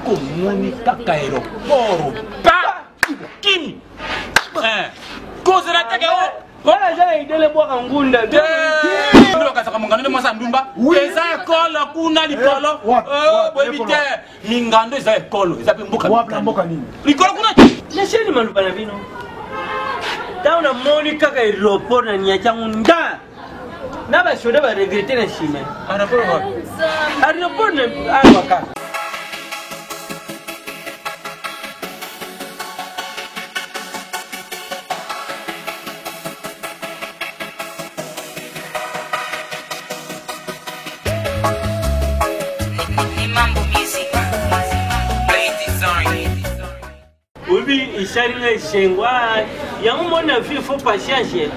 Soki omoni kaka aéroport pa kimi kozela teke wana aza idele bwaka ngunda bakasaka mongando nde mwasi ya ndumba eza ekolo kuna likolo boyebi te mingando eza ekolo eza mpe mboka likolo kuna nasheni maloba na bino ntango namoni kaka aéroport na niati yango nda na basoda baregrete na nsima aéroport na awa kaka. Oyebi esali nga esengo yango moni na vie faut patience.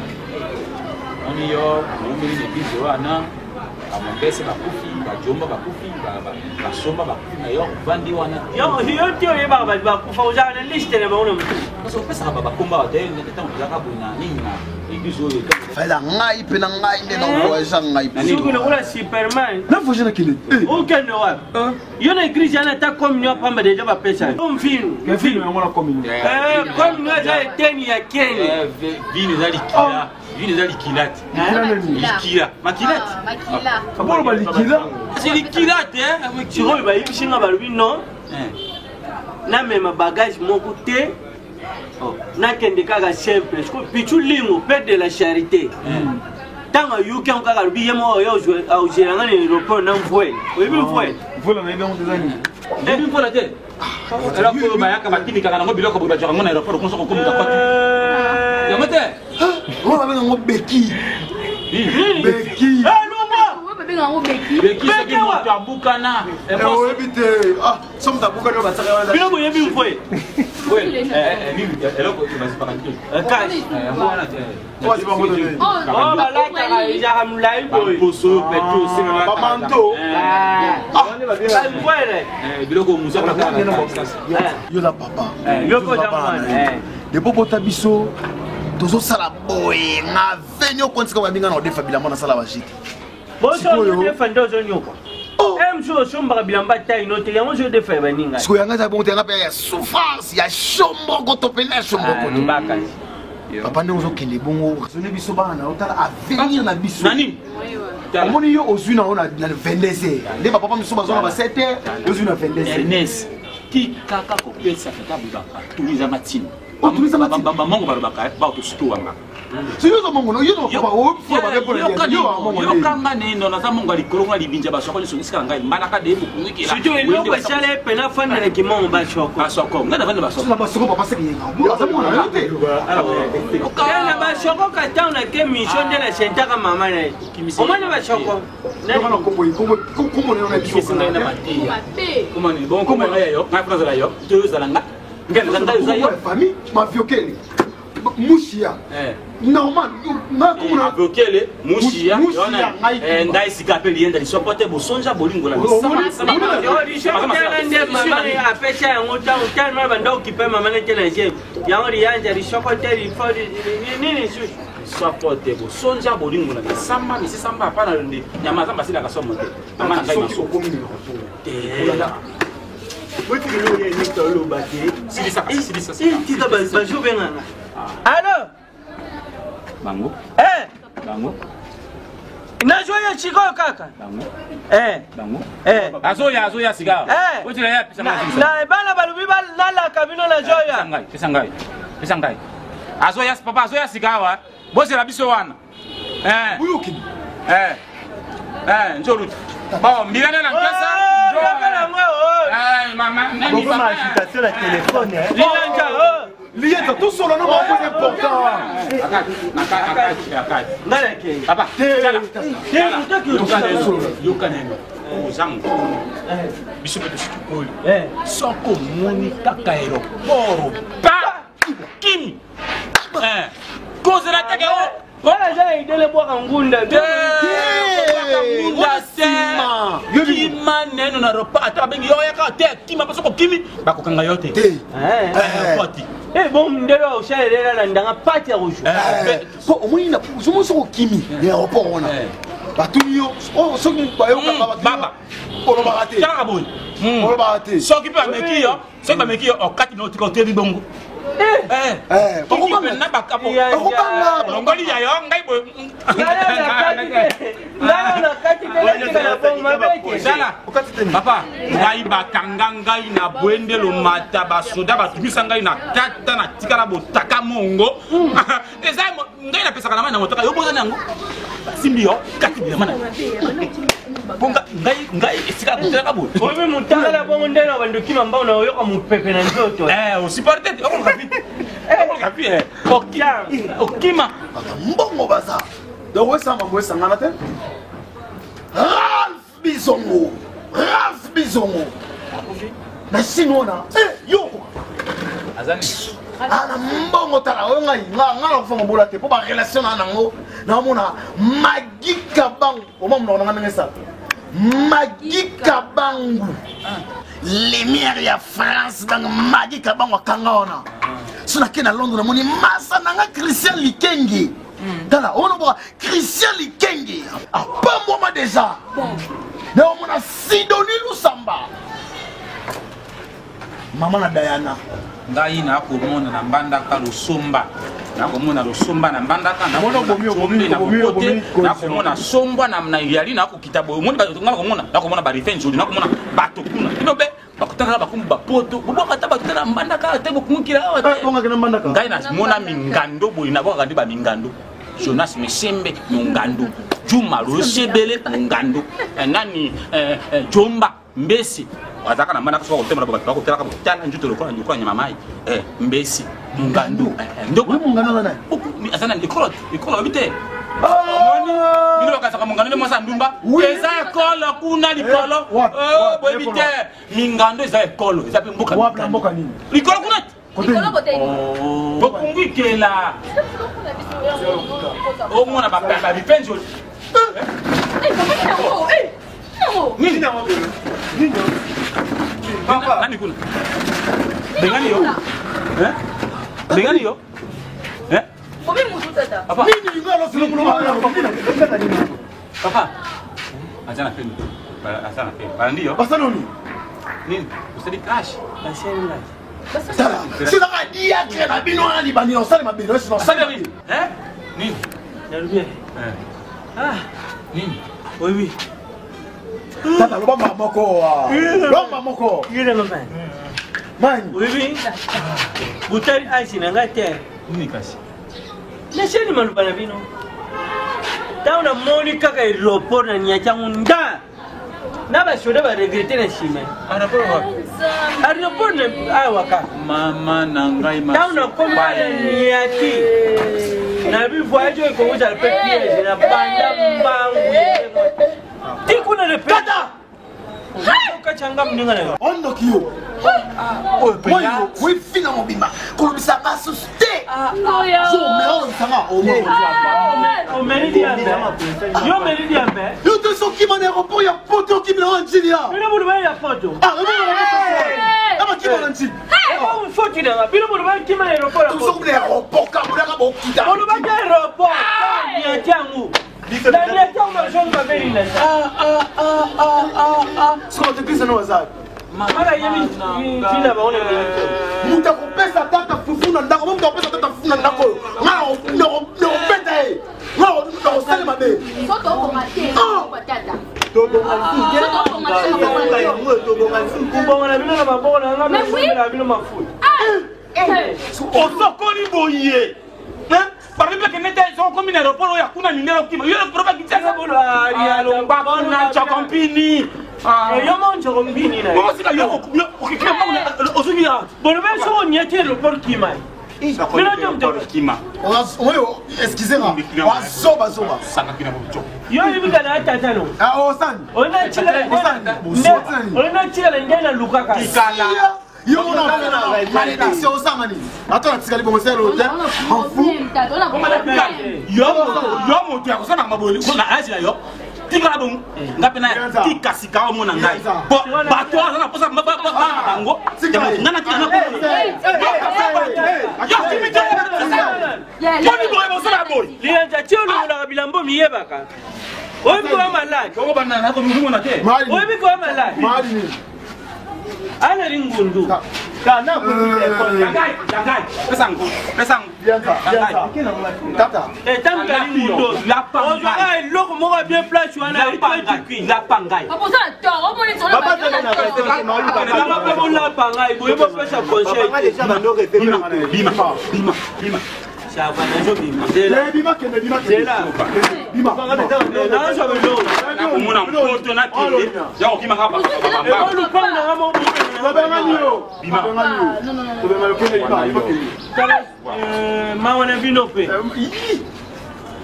Moni yo oumeli na eglise wana, bamombese bakufi, bajomba bakufi, basomba bakufi, na yo ovandi wana. Yo te oyebaka bato bakufa, ozalaka na liste na bango na motu. Kasi opesaka bakomba bato ntango tozalaka boye na nini na eglise oyo. Fela ngai mpe na ngai nde na voyage ngai. Soki lokola Superman. Na voyage na kende. Okende wapi? Yo na église yana ata communion pamba deja bapesa yo mvinu. Mvinu yango na communion. Communion eza eteni ya keni. Vino eza likila. Vino eza likila te. Likila. Makila te. Makila. Aboloba likila. C'est likila te. Sikoyo bayebisi nga balobi non. Namema bagage moko te. Nakende kaka simple. Sikoyo Pichu Lingo, père de la charité. Ntango ayoki yango kaka alobi ye moko oyo aozela nga na aéroport na mvwele. Oyebi mvwele? Mvwele nayebi yango eza nini? Oyebi mvwele te? Eloko oyo bayaka batindikaka nango biloko boye bazwaka yango na aéroport okoso kokomisa kwatu. Yango te? Oyo babenga yango beki. Beki. Beki soki moto abukana. Oyebi te. Soki moto abukani oyo batisaka wana. Bino boyebi mvwele? Eloko oyo bazipaka te. Kasi. Yango wana te. Oh, balataka ezalaka molai boye. Bamanto. Mvwele. Biloko mosusu Yo na papa. Yo ko za mwana. Depo bota biso tozosala boye nga veni okontika babinga na odefa bilamba nasala bajete. Boso odefa nde ozonyoka. Mosusu osombaka bilamba tai no te, yango ozodefa ya baninga. Sikoyo yanga eza bongo te, yanga mpe ya souffrance ya shomboko to pene ya shomboko. Papa ndenge ozokende bongo raisonne biso bana na otala avenir na biso. Nani? Omoni yo ozwi na yo na 22 heures nde bapapa mosusu bazwa na ba 7 heures, ozwi na 22 heures. Ernest, tikaka kopesa tata boye batuli eza matina. Otuli eza matina. Bamongo balobaka baotositowanga. Yokanga neno naza mongo ya likolo nga libinja basoko nyonso esika na ngai mbalaka de mokungikela. Surtout eloko esala ye pena afanda na kimongo basoko. Basoko ngai navandi na basoko. Na basoko papa seki yenga. Aza mwana na yo te. Na basoko ka ntango na ke mission nde na sentaka mama na ye. Omoni basoko. Yokana kombo kombo kombo na yo na biso. Ngai na mateya. Kombo ni bon kombo na yo ngai nazala yo to ozala nga. Ngai naza ngai oza yo. Famille maviokele. Mushia. Normal. Aviokele Mushia. Ndai sika pe lienda lisoko te bosonja bolingo na misama. Nde mama apesa yango ntango tellement banda okipe mama nete na jebe yango liyanja lisoko te lifo nini susu lisoko te bosonja bolingo na misamba misisamba apa na nyama zamba asilaka somo te mama na ngai maso te. Oloba te tika bazobenganga. Alo bango bango nazoya sikoyo kaka. Bango azoya azoya sika otila ya pesa ngai bana balobi nalaka bino nazoya. Pesa ngai pesa ngai azoya papa azoya sika awa bozela biso wana. Nzolutu bon mbila na nkesa. Bokoma agitation na telefone. Lilanja Lieta, tout cela non c'est important. Papa, yoka neno oza mokolo biso mpe tosi tokoli soki omoni kaka aéroport pa kimi kozela teke wana eza idele bwaka ngunda te kima neno na aéroport ata babengi yo yaka te kima mpo soki okimi bakokanga yo te. Bon ndelo osalelela na ndanga pati ya kozwa po omoni ozomoni soki okimi na aéroport wana batuni yo soki bayokaka baba olobaka te kaka boye. Olobaka te. Soki mpe bameki yo, soki bameki yo, okati na otika otebi bongo. Longoli ya yo ngai boye. Papa, ngai bakanga ngai na bwende lomata basoda batumisa ngai na kata na tikala botaka mongo. Eza ngai napesaka na mai na motaka yo bozani yango simbi yo kati bilamba na mpo ngai ngai esika kotelaka boye oyebi motakala bongo nde na bandoki mambao na oyoka mopepe na nzoto eh, osupporte te okoluka vi okoluka vi eh. Okima mbongo baza donc osala mambo esangana te. Ralph Bizongo, Ralph Bizongo na Chine wana eh, yo ah, na mbongo tala oyo ngai nga nga nakufa mobola te mpo barelation na nango naomona Magi Kabangu oma monoko nanga ndenge esala Magi Kabangu lumière ya France donc Magi Kabangu akanga wana so nake na Londres namoni masa nanga Christian Likenge. Tala omona boka Christian Likenge apambwama déjà na omona Sidonie Lusamba mama na Diana. Ngai nakomona na mbandaka losomba, nakomona losomba na mbandaka, nakomona sombwa na yali, nakokita boye omoni nga nakomona, nakomona barife nzoli, nakomona bato kuna bino be bakutaka bakumbu bapoto bobwaka ata bato na mbandaka te bokumukila awa te. Ngai namona mingando boye, nabwakaka nde bamingando. Jonas Mesembe mongando, Juma Losebele mongando, nani Jomba Mbesi azalaka na mbandaka soki akotemela bato bakotelaka botala nzoto lokola lokola nyama mai Mbesi mongando ndoko aza na ekolo ekolo oyebi te omoni bino bakazaka mongando nde mwasi ya ndumba eza ekolo kuna likolo boyebi te mingando eza ekolo eza mpe mboka likolo kuna bokungu ikela omona babipenzo nini nani kuna bengani yo bengani yo papa papa aza na pembe aza na pembe balandi yo basaloni nini osali crash tala sinaka diacre na bino wana libandi na osali mabe osali nini nini nalobi nini oyebi tata loba moko loba moko mani oyebi butali asi na ngai te nini kasi naseli maloba na bino ntango namoni kaka aéroport na niati yango nda na basoda baregrete na nsima aéroport awa kaka mama na ngai ntango nakomi na niati nabi voyage oyo ekozala mpe piège na banda mbangu ti kuna le tata okatianga moninga na yo ondoki yo oyo oifina mobimba kolobisaka susu te olobisanga omeli diambe yo omeli diambe yo te sokima na aéroport ya poto okimi na njili ya bino boloba ya poto abakima na njili foti nanga bino boloba kima na aéroport tosoki na aéroport kabolaka bokita bolobaki aéroport niati yango moto akopesa tata fufu na ndako moto akopesa tata fufu na ndako oyo nga nakobeta ye nga nakosala mabe kobonga bino na maboko na nga na bino mafuta osokoli boye balobi mpe kende te soki okomi na aéroport oyo akuna mindele okima yo aéroport bakitisa alongwa kuna ncokompini yo mo ncokompini na osika yo ozongi bolobi soki oniati aéroport kima kima oyo excuse nga wazoba zoba yo oyebi kana ya tata no osani olina tikala nde nalukaka yo mona malédiction osanga nini ata natikali bongo selo te enfu yo moto ya kosala maboye na age na yo tikala bongo nga mpe na tika sika omona ngai po bato aza na mposa bana bango nga na tika yo kimi te poni boye bosala boye liyanza ti olongolaka bilambo miyebaka oyebi koya malade oyebi koya malade. Ana ringundu. Etamkalingundu ozwaka eloko moko ya bien place wana lapa ngai mpe bolapa ngai boye bopesa conseil. Bima, bima, bima. Ça va, nazobima. Nazwa biloko. Nakomona mpoto nakende ya kokimaka. Lupango nanga moko. Mawa na bino mpe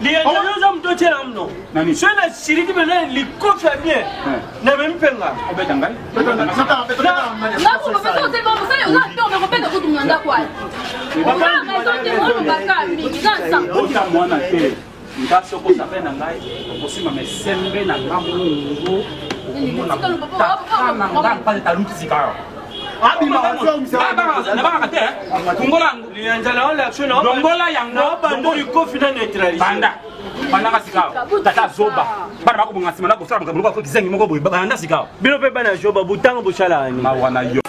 liyanzala oza moto otyela mno soki na siliki mpena likofi ya bien namemi mpe nga. Obeta ngai. Ota mwana te, nga soki osape na ngai, okosimama esembe na nga mungu, okomona tata na nga mpasi taluki sika. Nabangaka te, fungola yango. Liyanzala oyo l'action. Longola yango. Bando likofi na neutralise. Banda, bandanga sika. Tata zoba, bana bakobonga nsima na kosala makambo lokola kizengi moko boye. Banda sika. Bino mpe bana zoba, butanga bosalaka nini? Mawa na yo.